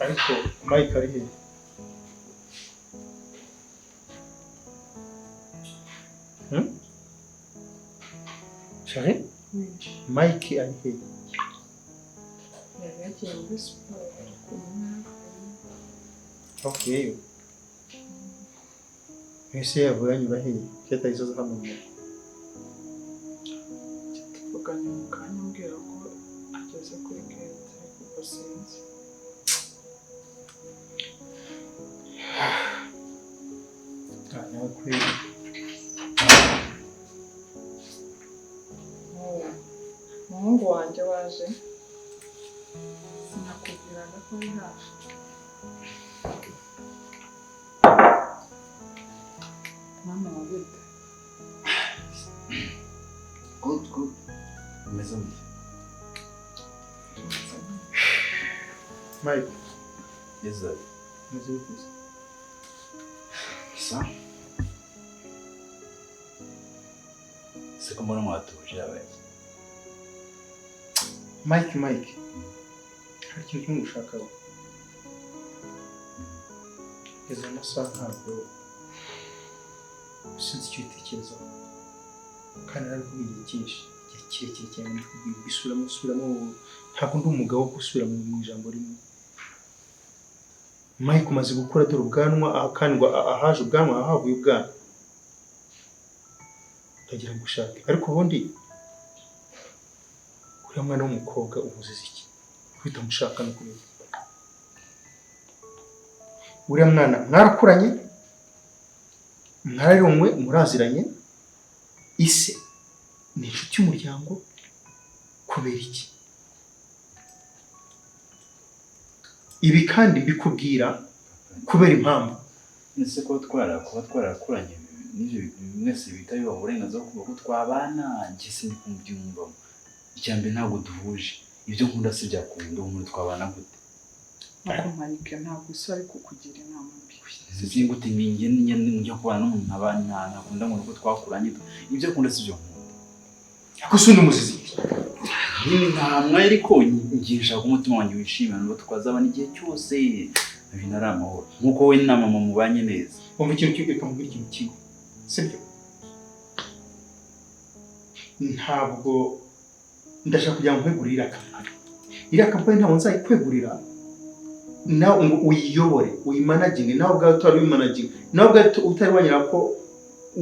Ariko Mike ari he? Hmm? Chérie? Mike ari he? Yari yagiye muri siporo ariko umwaka. Okay. Ese yavuye anyura he? Kuki atahise aza hano mu rugo? Tuvuganye mu kanya ambwira ko ageze kuri gate, ariko ubwo sinzi. Ah, nawe kweli. Oh, umuhungu wanjye waje, sinakubwiraga ko ari hafi. Mama wa bite? Good, good. Umeze mute? Mike, Yes, sir. umeze bite se? Sa? Se ko mbona mwatuje yabaye. Mike, Mike. Hari ikintu kimwe ngushakaho. Kugeza aya masaha ntabwo sinzi icyo ubitekerezaho. Kandi narabikubwiye igihe cyinshi, igihe kirekire cyane ndikubwira ubisubiramo usubiramo, ntabwo ndi umugabo wo gusubira mu ijambo rimwe. Mike, umaze gukura, dore ubwanwa aha, kandi ngo ahaje ubwanwa ahavuye ubwanwa. Ndagira ngo ushake. Ariko ubundi uriya mwana w'umukobwa umuziza iki? Kuki utamushaka no kubera iki? Uriya mwana mwarakuranye, mwararonywe, muraziranye, ise ni inshuti y'umuryango, kubera iki? Ibi kandi bikubwira kubera impamvu. Ese kuba twarakuranye n'ibyo mwese bita biba uburenganzira bwo kuvuga ko twabana, njye sindi kubyumvamo. Icya mbere ntabwo duhuje. Ibyo nkunda si byakunda, umuntu twabana gute? Ariko Mike, ntabwo isi ari kukugira inama mbi. Sinzi gute ninjye njya kubana n'umuntu ntakunda ngo nuko twakuranye, ibyo akunda si byo nkunda. Ariko si undi muzizi iki? Nyine nta mwanya, ariko njye nshaka umutima wanjye wishimira nubwo twazabana igihe cyose ibintu ari amahoro, nk'uko wowe na mama mubanye neza. Wumva ikintu kimwe, reka nkubwire ikintu kimwe, sibyo? Ntabwo ndashaka kugira ngo nkwegurire iriya kampani. Iriya kampani ntabwo nzayikwegurira nawe ngo uyiyobore, uyimanaginge, nawe ubwawe utari uyimanaginga, nawe ubwawe utari wanyura ko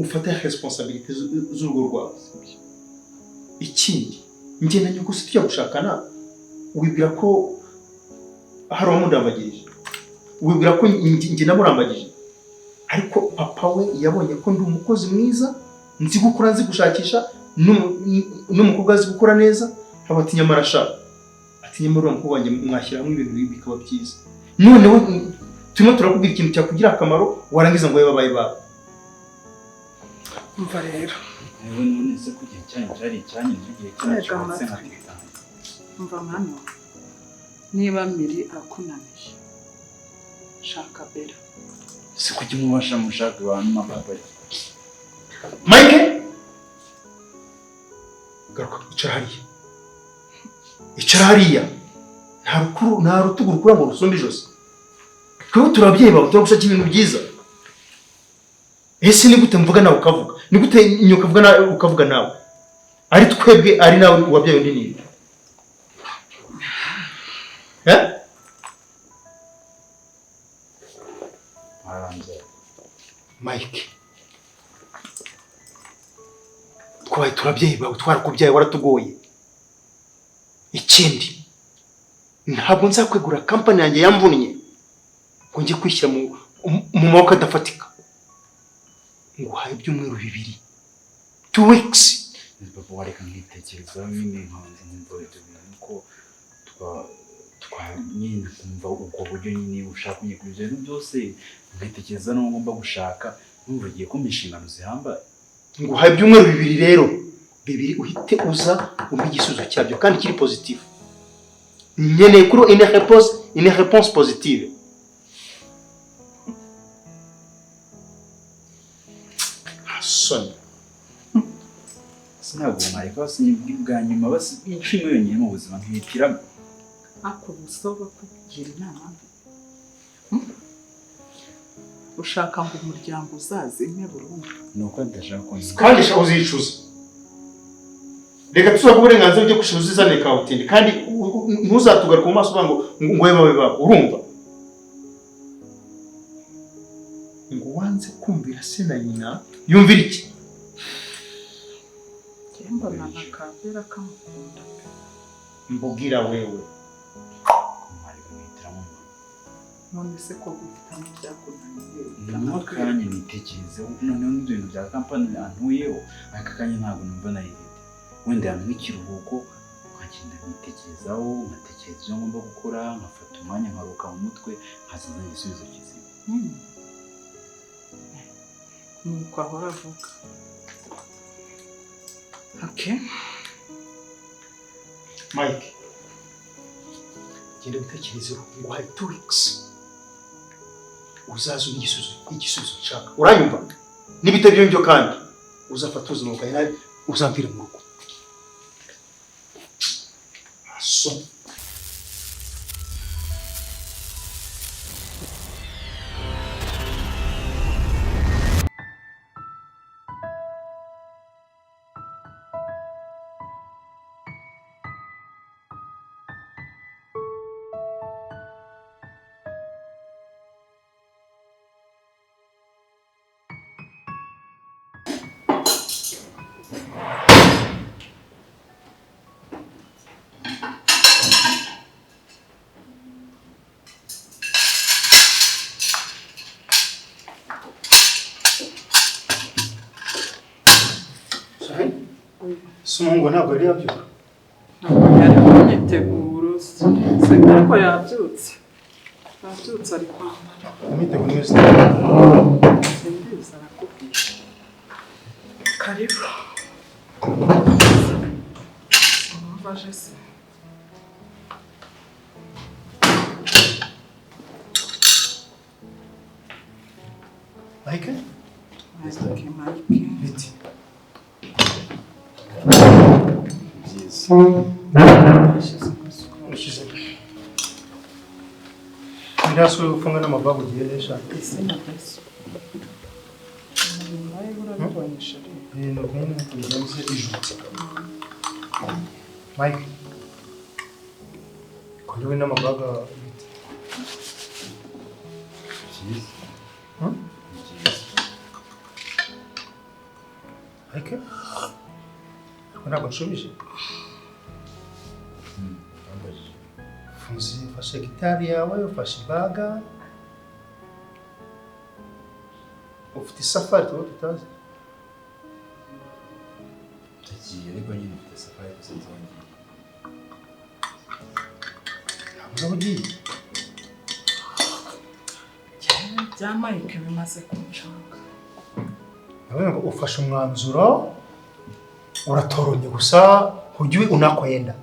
ufata responsabilité z'urugo rwawe. Ikindi, njye na nyoko si tujya gushakana, wibwira ko hari uwamundambagirije? Wibwira ko njye namurambagije? Ariko papa we yabonye ko ndi umukozi mwiza, nzi gukora, nzi gushakisha, n'umukobwa azi gukora neza, haba ati nyamara sha, ati nyamara uriya mukobwa wanjye mwashyira hamwe ibintu bikaba byiza. Noneho turimo turakubwira ikintu cyakugira akamaro, warangiza ngo babaye bawe. Umva rero. Yewe, none se ko igihe cyanyu cyari icyanyu, n'igihe cyacu Ntega ndetse amatwi. nkakitanga. Umva mwana wawe, niba Miri akunaniye, shaka Bera. Se kuki mubasha mushaka abantu mapapa? Mike, garuka, icara hariya, icara hariya. Nta rukuru, nta rutugu rukura ngo rusumbe ijosi. Twebwe turi ababyeyi bawe, turagushakira ibintu byiza. Ese ni gute mvuga nawe ukavuga? Ni gute nyoko avuga nawe ukavuga nawe? Ari twebwe, ari nawe wabyaye undi ninde? Eh? Mwarangiye. Mike, twabaye turi ababyeyi bawe, twarakubyaye, waratugoye. Ikindi, ntabwo nzakwegura kampani yanjye yamvunnye ngo njye kwishyira mu maboko adafatika. Nguhaye ibyumweru 2, 2 weeks. Papa, wareka nkitekerezaho nyine, nkabanza nkumva ibyo bintu ko twa nyine nkumva ubwo buryo nyine ushaka nyine ibyo bintu byose, nkitekereza n'uwo ngomba gushaka, numva ugiye kumpa inshingano zihambaye. Nguhaye ibyumweru 2 rero, 2 uhite uza umpe igisubizo cyabyo kandi kiri positif. Nkeneye kuri une réponse positive. Nta soni. Sinabwo mwareka basi bwa nyuma, basi inshuro imwe yonyine mu buzima nkihitiramo. Ariko ubuso bakugira inama mbi. Ushaka ngo umuryango uzazime burundu. Ni uko ndashaka ko Kandi sha uzicuza. Reka tuzaguhe uburenganzira ujye gushira uzizanire kabutindi, kandi ntuzatugaruke mu maso uvuga ngo ngo babe babo, urumva? Ngo wanze kumvira se na nyina, yumvira iki? Njye mbona na Kabera kamukunda pe. Mbugira wewe. Kumwareka nkihitiramo mama. None se ko guhitamo byakunaniye? Ni akanya nitekerezeho, noneho n'ibyo bintu bya kampani antuyeho, aka kanya ntabwo numva nayirinde. Wenda yampa ikiruhuko, nkagenda nkitekerezaho, nkatekereza ibyo ngomba gukora, nkafata umwanya nkaruhuka mu mutwe, nkazana igisubizo kizima. Nuko ahora avuga. Okay. Mike, genda witekerezeho, nguhaye 2 weeks. Uzaze umpe igisubizo nshaka. Uranyumva? N'ibitari ibyo ngibyo kandi uzafata ubuzima bwawe nabi, uzamvire mu rugo. So. Umuhungu ntabwo yari yabyuka. Ntabwo yari mu myiteguro, sinzi ariko yabyutse. Yabyutse ari kwambara. Imyiteguro ni yose. Simbizi arakubwira. Karibu. Sinumva aje se. Mike? Mike, Mike. Biti. Ndaswe ufunga n'amababu ugiye esha. Ibintu nk'ibyo bigenze ijutse. Mike. Kuri we n'amabaga biti. Byiza. Mike? Ntabwo nshubije. Funzi, ufashe gitari yawe, ufashe ibaga, ufite isafari tuba tutazi. Ndagiye ariko nyine mfite safari gusa nzongera. Ntabwo uzaba ugiye. Bya Mike bimaze kunshaka. Nawe ngo ufashe umwanzuro uratoronye gusa hujui unakoenda.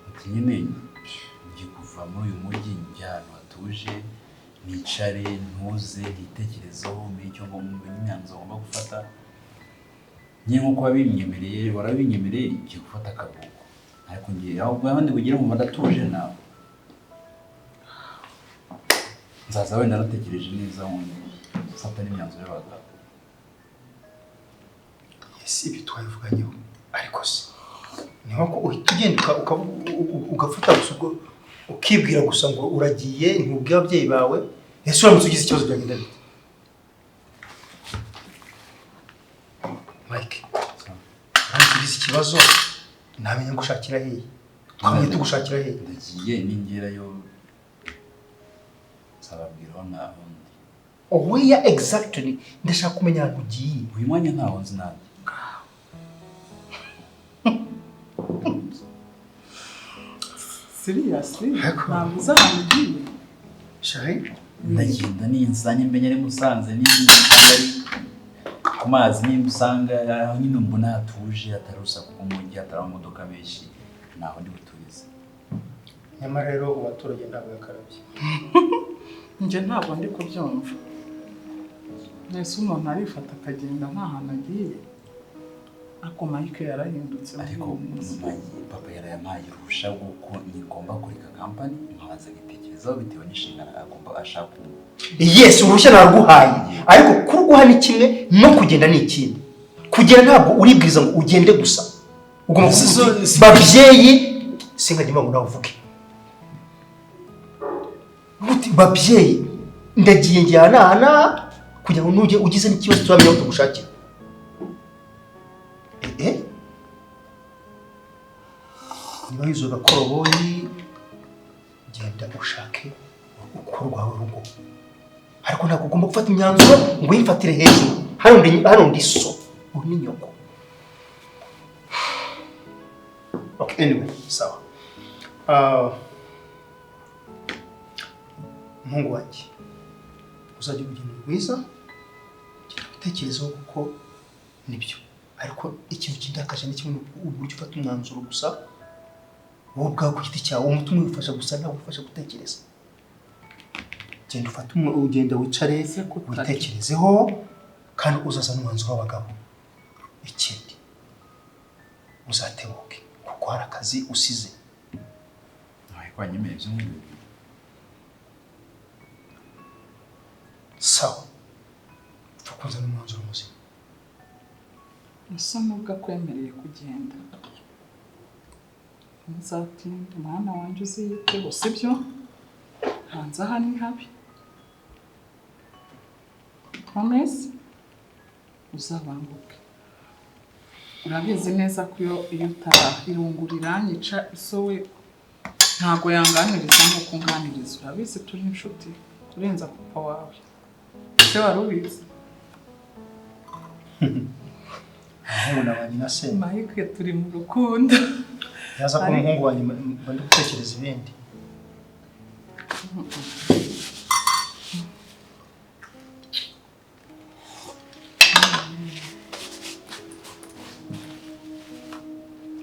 Ati nyine ngiye kuva muri uyu mujyi njya ahantu hatuje, nicare ntuze nitekerezeho menye icyo ngomba, menye imyanzuro ngomba gufata. Nyine nk'uko wabinyemereye, warabinyemereye ngiye gufata akaruhuko. Ariko ngiye aho abandi kugira ngo ndatuje nawe. Nzaza wenda natekereje neza mfata n'imyanzuro y'abagabo. Yes, ibyo twabivuganyeho ariko se ni nko uhita ugenda ugafata gusa ubwo ukibwira gusa ngo uragiye ntubwire ababyeyi bawe, ese uramutse ugize ikibazo byagenda bite? Mike, uramutse ugize ikibazo ntamenya ngushakira hehe, twamenye tugushakira hehe. Ndagiye ningerayo nzababwira aho naho ndi. Where exactly? Ndashaka kumenya ahantu ugiye. Uyu mwanya ntaho nzi nanjye. Seriously? Ntabwo uzi ahantu ugiye? Shari? Ndagenda ninzanye menya ari Musanze, nimba ari ku mazi, nimba usanga aho nyine mbona hatuje, hatari urusaku rw'umujyi, hatari amamodoka menshi, naho ndi buturize. Nyamara rero abaturage ntabwo yakarabye. Njye ntabwo ndi kubyumva. Mbese umuntu arifata akagenda nta hantu agiye. Ariko Mike yarahindutse muri Ariko iyi minsi. Papa yarayampaye uruhushya rw'uko ngomba kureka kampani nkabanza nkitekerezaho bitewe n'inshingano agomba ashaka. Yes, uruhushya naruguhaye, ariko kuruguha ni kimwe no kugenda ni ikindi. Kugenda ntabwo uribwiriza ngo ugende gusa, ugomba kuvuga uti, babyeyi, sinkajya ngo nawe uvuge uti babyeyi ndagiye njyana aha n'aha, kugira ngo nujye ugize n'ikibazo turamenya aho tugushakira. Eh, niba yuzuye agakoroboyi, genda ushake uko rwawe rugo, ariko ntabwo ugomba gufata imyanzuro ngo uyifatire hejuru. Hano ndi so, uri ni nyoko. Okay, anyway, sawa. Umuhungu wanjye, uzajya urugendo rwiza, genda witekerezeho kuko nibyo. Ariko ikintu kindakaje ni kimwe, ni uburyo ufata umwanzuro gusa wowe ubwawe ku giti cyawe, umutima wifasha gusa, ntabwo ufasha gutekereza. Genda ufate ugenda wicare Ese ko utari- witekerezeho, kandi uzazana umwanzuro w'abagabo. Ikindi, uzatebuke kuko hari akazi usize. Ntawe kwanyemera ibyumweru 2. Sawa, upfa kuzana umwanzuro muzima. Asa nubwo akwemereye kugenda, ntuzatinde mwana wanjye, uziyiteho, sibyo? Hanze aha ni habi. Promise, uzabanguke. Urabizi neza ko iyo utaraha irungu riranyica. Isowe ntabwo yanganiriza nk'uko unganiriza. Urabizi turi inshuti kurenza papa wawe. Ese wari ubizi? Abahungu na ba nyina se? Mike, turi mu rukundo. Yaza kuba umuhungu wanjye mba ndi gutekereza ibindi.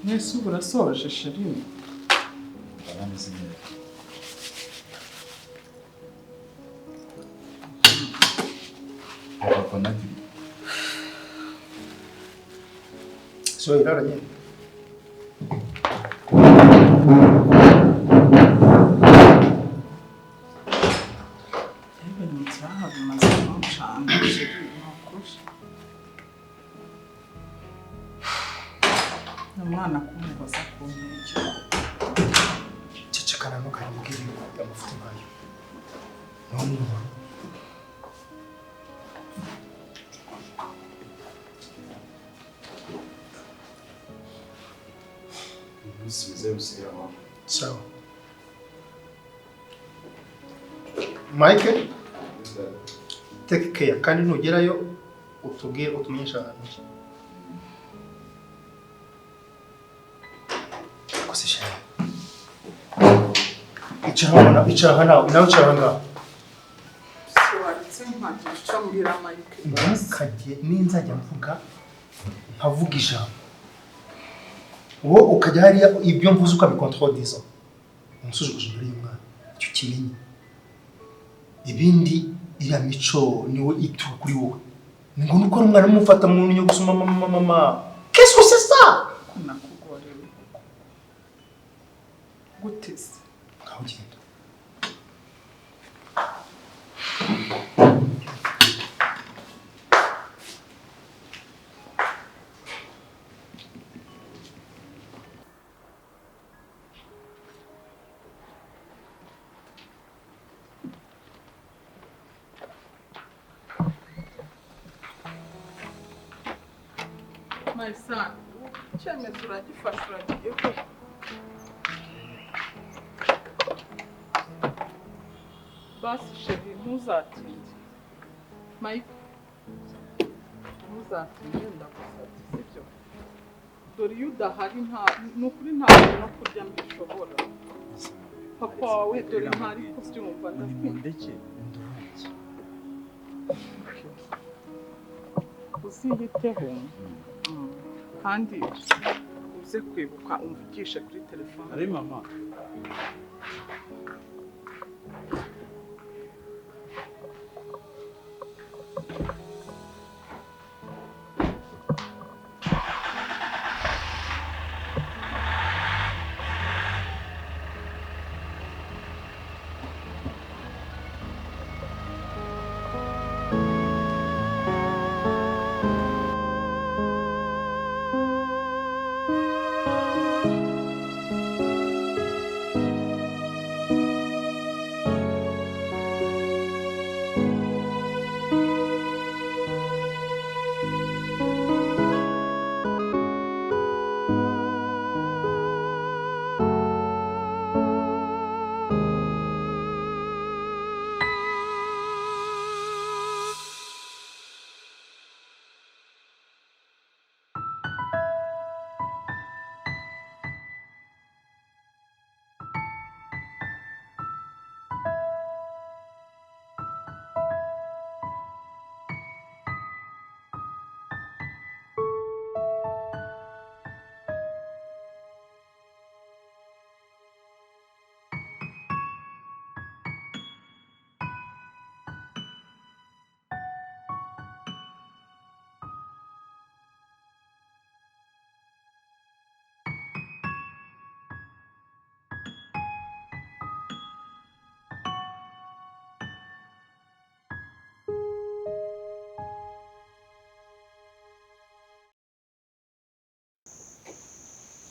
Mwese ubu urasoje, chéri? Ndabona ameze neza. Papa nagiri. So iraranye. Ibintu byaha bimaze kuncanga, chéri, ni ukuri. Umwana kumuhoza ku nkeke. Cecekana, ntukajye amafuti nkayo niwo mwubaha. Umunsi mwiza w'ubusigaye amahoro. Sawa Mike, take care, kandi nugerayo utubwire, utumenyeshe ahantu uri. Gusa chéri, icara hano, icara hano nawe, icara aha ngaha. Si waretse nkagira icyo mbwira Mike basi? Ntukajye, ninzajya mvuga nkavuga ijambo, wowe ukajya hariya ibyo mvuze ukabikontorodiza, umusuzuguje imbere y'umwana. Icyo ukimenye. Ibindi, iriya mico niwe ituruka kuri wowe. Ni ngombwa ko ari umwana umufata mu nyo gusoma mama mama, qu'est-ce que c'est ça? Ko nakugorewe koko, gute se? Ngaho ugenda. My son, icyemezo uragifashe, uragiye koko? Basi chéri, ntuzatinde. Mike, ntuzatinde, ndagusabye, sibyo? Dore iyo udahari nta, ni ukuri ntabwo no kurya mbishobora. Papa wawe dore ntari kubyumva, ndakwinginze. Ndeke nduhuke. Uziyiteho. Kandi uze kwibuka umvugishe kuri telefone. Ari mama.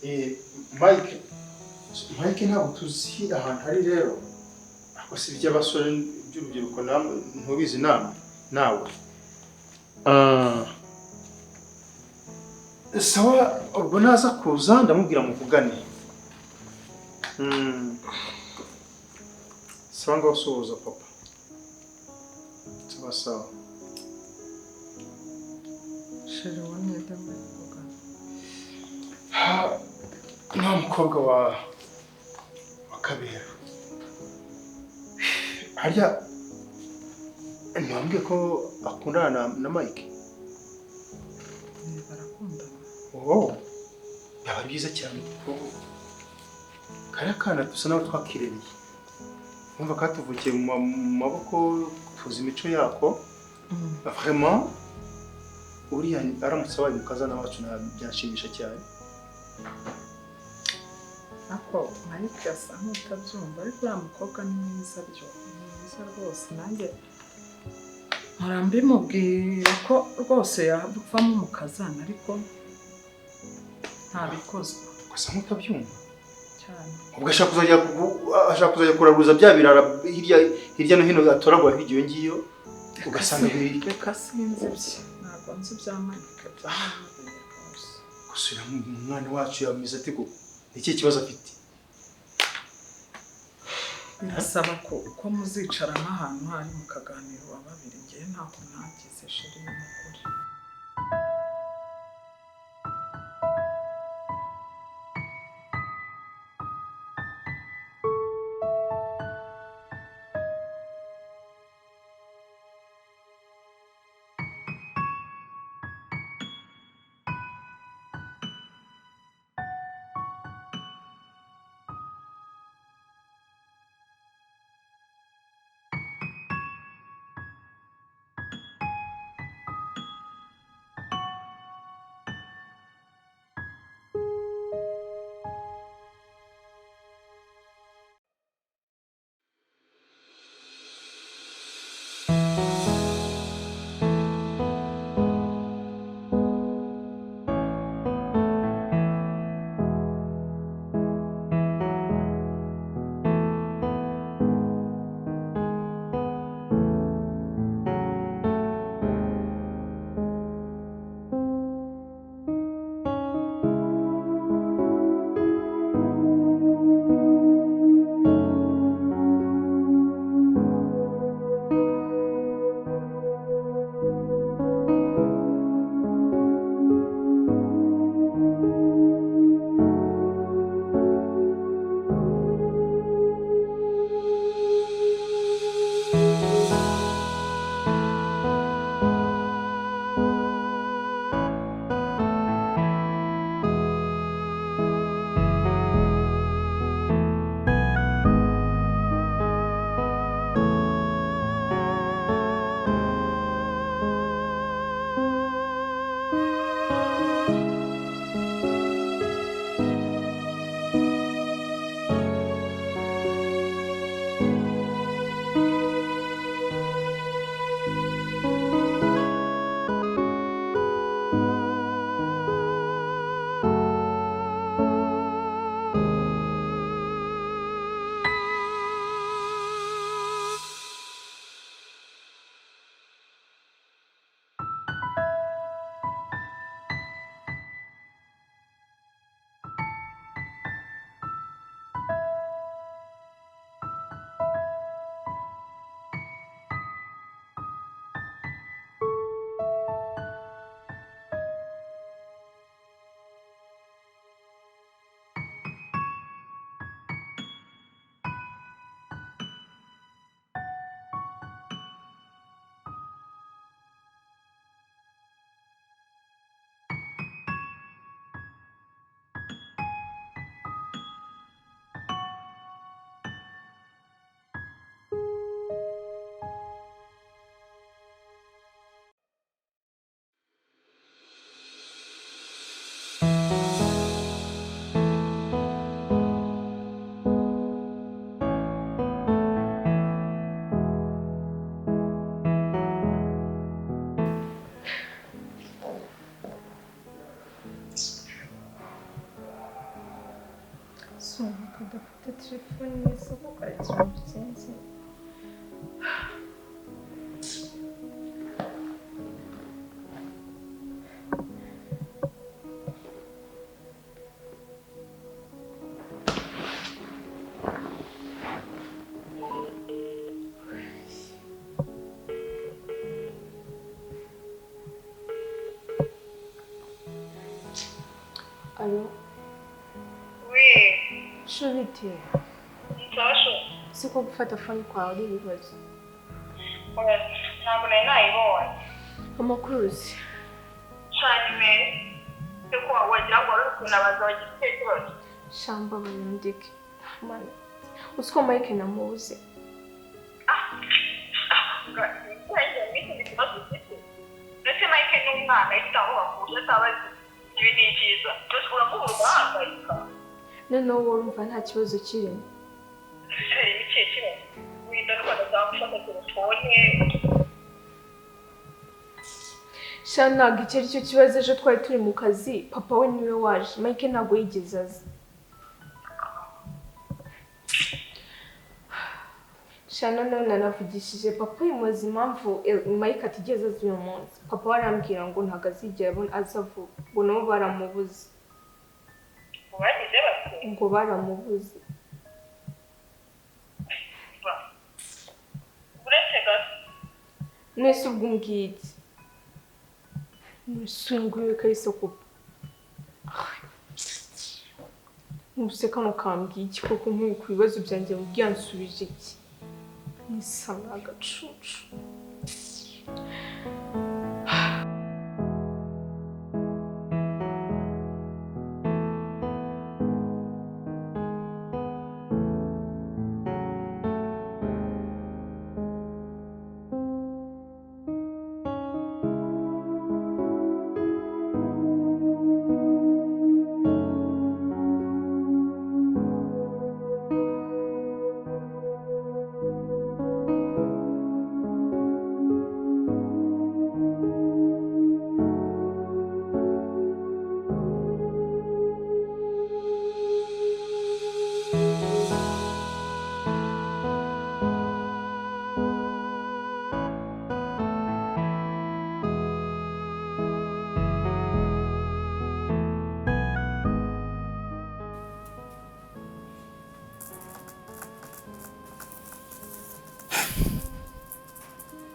Mike, Mike ntabwo tuzi ahantu hari rero. Ako si iby'abasore by'urubyiruko namwe ntubizi namwe nawe. Sawa, ubwo naza kuza ndamubwira muvugane. Sawa, ngaho suhuza papa. Sawa sawa. Chéri, uwo ni nde muri kuvugana? Nta mukobwa wa Kabera. Harya ntiwambwiye ko akundana na Mike? Barakundana. Oh, byaba ari byiza cyane kuko kariya kana dusa naho twakirereye. Wumva katuvukiye mu maboko, tuzi imico yako. Vraiment uriya aramutse abaye umukazana wacu byanshimisha cyane. Ako Mike asa nk'utabyumva, ariko uriya mukobwa ni mwiza byo, ni mwiza rwose. Nanjye mpora mbimubwira ko rwose yavamo umukazana, ariko ntabikozwa. Asa nk'utabyumva cyane. Ubwo ashaka kuzajya kuraguza bya birara hirya no hino atoragura hirya iyo ngiyo, ugasanga biri. Reka sinzi ibye, ntabwo nzi ibya Mike byaramubereye rwose. Gusa uriya mwana wacu yamize ate koko? Ni ikihe kibazo afite? Birasaba ko uko muzicara nk'ahantu hari mukaganira uwa babiri. Ngewe ntabwo nagize chéri n'ukuri. Si umuntu udafite telefone neza kuko aragira bigenze. Alo, Oui, shubiti, nsasho. siko gufata phone kwawe ari ibibazo. Oya, ntabwo nari nayibonye. Amakuru uzi. Cyane meza. Kuko wagira ngo wari ukuntu abaza bagize ikihe kibazo. Shamba bayundike. Mana, uzi ko Mike namubuze. Ngira n'ikindi kibazo ufite. Ndetse Mike ni umwana ahita aho bahuje atabazi ibi ni icyiza. Mbese uramubura ugahangayika. Noneho wowe urumva nta kibazo kirimo. Ese ni ikihe kibazo? Wirinda no kwanda gufata telefone. Sha ntabwo icyo ari cyo kibazo, ejo twari turi mu kazi, papa we niwe waje, Mike ntabwo yigeze aza. Sha noneho nanavugishije papa yimubaza impamvu Mike atigeze aza uyu munsi. Papa we arambwira ngo ntabwo azigera aza vuba, ngo nabo baramubuze. Ngo bagize bate? Ngo baramubuze. Uretse gato. Mwese ubwo umbwiye iki? Umusore kahise kupa. Ubuse kano kambwiye iki koko nk'ubu ku bibazo byanjye byansubije iki? Nisa n'agacucu.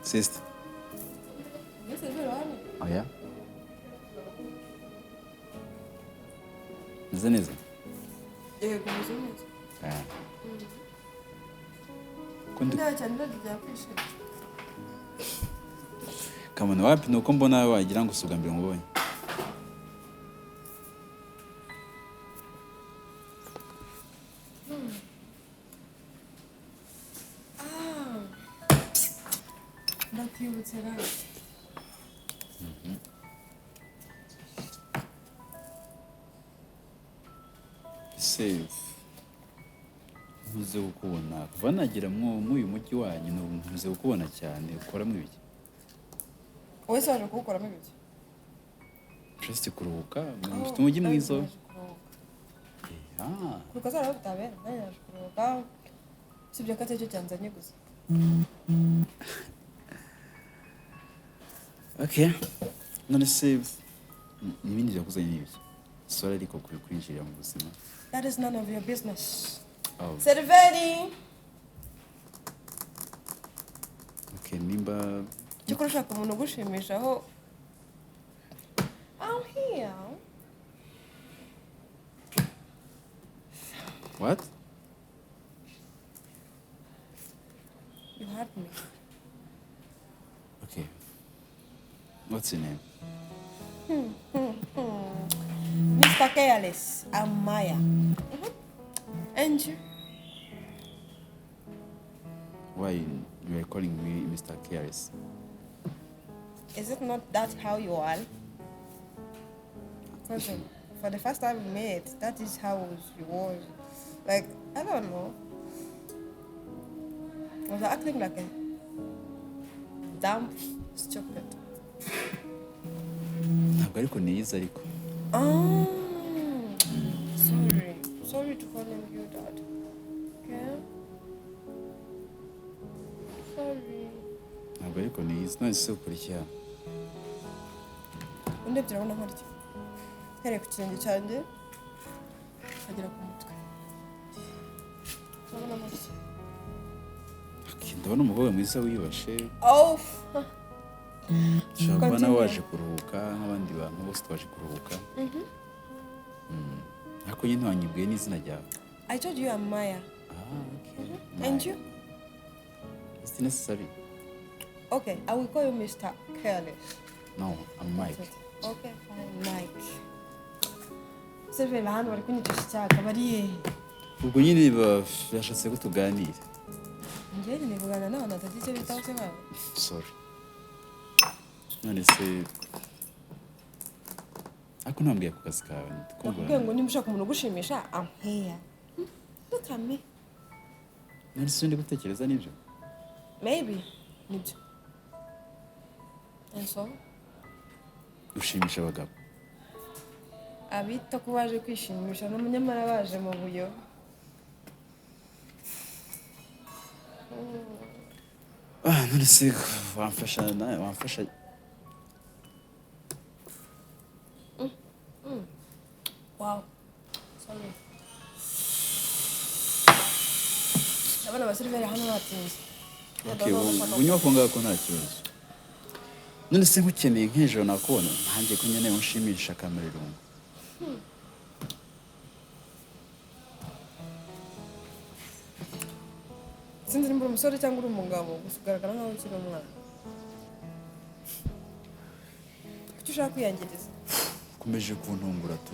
Sister. Oya. Meze neza? Yego, meze neza. Eh. Kundi Ndeba cyane ndajya kwishima. Kamana wapi nuko mbona wagira ngo usuga mbere ngubonye. Ndakwibutse rero. Ese nkuze kukubona kuva nagera mw'uyu mujyi wanyu nkuze kukubona cyane ukoramo ibiki? Wowe se waje kuwukoramo ibiki? Just kuruhuka, mufite umujyi mwiza. Kuruhuka zara butabera, nanjye naje kuruhuka. Usibye ko atari cyo cyanzanye gusa. Okay. None se n'ibindi byakuzanye ni ibiki? Sorry ariko kwinjira mu buzima. That is none of your business. Oh. Serveri. Okay, nimba cyokora ushaka umuntu ugushimisha aho I'm here. What? You heard me. Okay. What's your name? Mr. Careless, I'm Maya. And you? Why you are calling me Mr. Careless? Is it not that how you are? Because for the first time we met, that is how you was. Like, I don't know. I was acting like a dumb stupid. Ntabwo ariko niyiza ariko. Oh, sorry. Sorry Sorry to calling you that. Okay? Sorry. Ntabwo ariko niyizi. None se ukora iki hano? Undebye urabona nkora iki? Mpereye ku kirenge cyanjye nkagera ku mutwe. Urabona nkora iki? Okay, ndabona umukobwa mwiza wiyubashe. Oh! Ushobora kuba nawe Continue. waje kuruhuka nk'abandi bantu bose twaje kuruhuka. Ariko nyine ntiwanyibwiye n'izina ryawe. I told you I'm Maya. Ah, okay. And you? Is it necessary? Okay, I will call you Mr. Careless. No, I'm Mike. Okay, fine, Mike. Serveri hano bari kunyicisha icyaka, bari hehe? Ubwo nyine bashatse ko tuganira. Njyewe nkeneye kuganira n'abantu batagira icyo bitaho se babo. Sorry. None se ariko ntambwiye ku kazi kawe? Nakubwiye ngo niba ushaka umuntu ugushimisha, I'm here. Look at me. None se ndi gutekereza nibyo? Maybe nibyo. And so? Ushimisha abagabo? Abita ko baje kwishimisha n'umunyamara baje mu buyo. Ah, none se wamfasha nawe, wamfasha? Wow. Sorry. Ndabona abaseriveri hano batinze. Okay, unywa ko ngako nta kibazo. None se nkukeneye nk'ijoro nakubona? Ntangiye ko nkeneye unshimisha akamara irungu. Sinzi nimba uri umusore cyangwa uri umugabo, gusa ugaragara nkaho ukiri umwana. Kuki ushaka kwiyangiriza? Ukomeje kuntungura tu.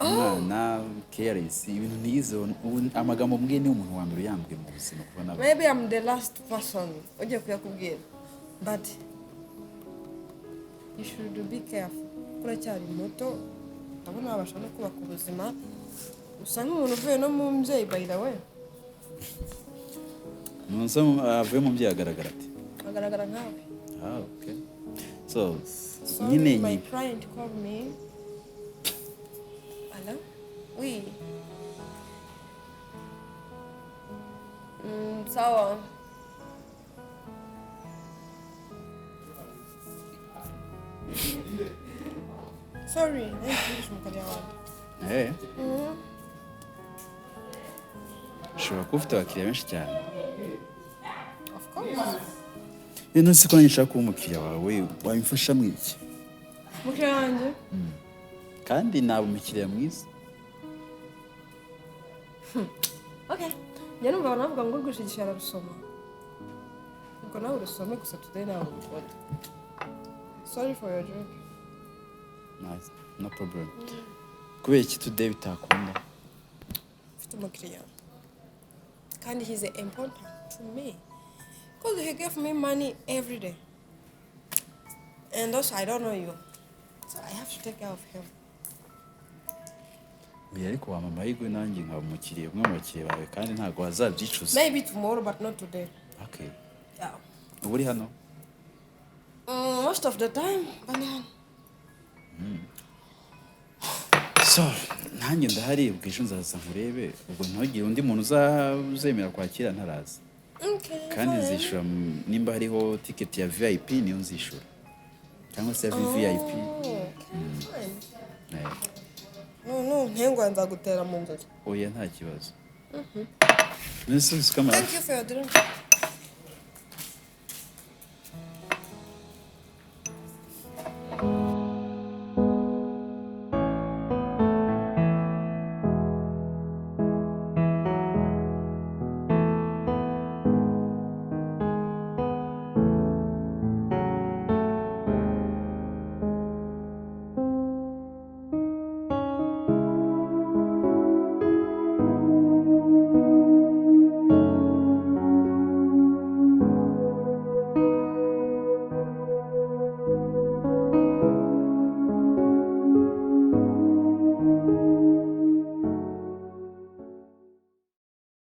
Umwana careless, ibintu ntiyizeho. Ubu amagambo mbwiye ni umuntu wa mbere uyambwiye mu buzima kuva nawe. Maybe I'm the last person ugiye kuyakubwira. But you should be careful. Kuko uracyari muto, ndabona wabasha no kubaka ubuzima. Usa nk'umuntu uvuye no mu mbyeyi, by the way. Umuntu avuye mu mbyeyi agaragara ati? Agaragara nkawe. Ah, okay. So, Sorry, nyine my client called me. Hello? Oui. Sawa. Sorry, nari umukiriya wanjye. Eh. Ushobora kuba ufite abakiriya benshi cyane. Of course. None se ko nanjye nshaka kuba umukiriya wawe, wabimfasha mu iki? Umukiriya wanjye? Kandi naba umukiriya mwiza. Okay. Njya numva abantu bavuga ngo ugurisha ararusoma. Ubwo nawe urusome, gusa today ntabwo ubikunda. Sorry for your drink. Nice. No problem. Kubera iki today bitakunda? Mfite umukiriya. Kandi he's important to me. Because he gave me money every day. And also I don't know you. So I have to take care of him. Oya, ariko wampa amahirwe nanjye nkaba umukiriya, umwe mu bakiriya bawe, kandi ntabwo wazabyicuza. Maybe tomorrow, but not today. Okay. Yeah. Uba uri hano? Most of the time, but then, So nanjye ndahari, ubwo ejo nzaza nkurebe. Ubwo ntugire undi muntu uzemera kwakira ntaraza. Okay, Kandi fine. nzishura nimba hariho tiketi ya VIP niyo nzishura, cyangwa se ya VVIP. Oh, okay, fine. Eh. No, ntengwa nzagutera mu nzozi. Oya, nta kibazo. None se uzi ko Thank you for your drink.